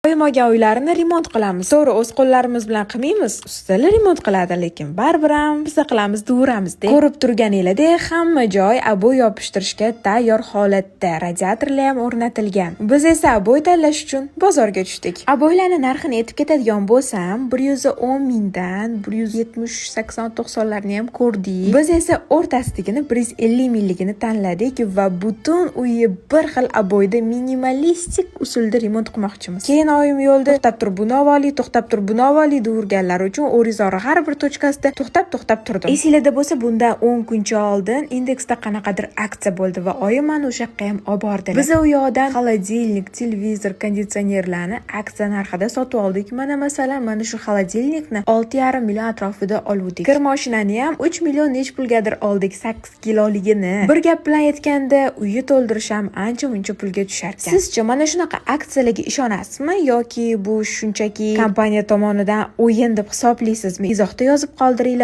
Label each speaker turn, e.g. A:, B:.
A: Oyim olgan uylarini remont qilamiz. To'g'ri, o'z qo'llarimiz bilan qilmaymiz, ustalar remont qiladi, lekin baribir ham biza qilamiz deyaveramiz-da. Ko'rib turganinglardek, hamma joy обой yopishtirishga tayyor holatda, radiatorlar ham o'rnatilgan. Biz esa обой tanlash uchun bozorga tushdik. Обой larni narxini aytib ketadigan bo'lsam, 110 mingdan 170, 80, 90 larni ham ko'rdik. Biz esa o'rtasidagini, 150 mingligini tanladik va butun uyi bir xil обой da minimalistik usulda remont qilmoqchimiz. Keyin oyim yo'lda "To'xtab tur, buni olaylik, to'xtab tur, buni olaylik" deyaverganlari uchun O'rizorni har bir точка sida to'xtab to'xtab turdim. Esinglarda bo'lsa, bundan 10 kuncha oldin Indexda qanaqadir aksiya bo'ldi va oyim mani o'sha yoqqa ham olib bordilar. Biz u yoqdan холодильник, televizor, konditsionerlarni aksiya narxida sotib oldik. Mana, masalan, mana shu холодильник ni 6,5 million atrofida oluvdik. Kir mashinani ham 3 million nech pulgadir oldik, 8 kiloligini. Bir gap bilan aytganda, uyi to'ldirish ham ancha muncha pulga tushar ekan. Sizchi, mana shunaqa aksiyalarga ishonasizmi yoki bu shunchaki kompaniya tomonidan o'yin deb hisoblaysizmi? Izohda yozib qoldiringlar.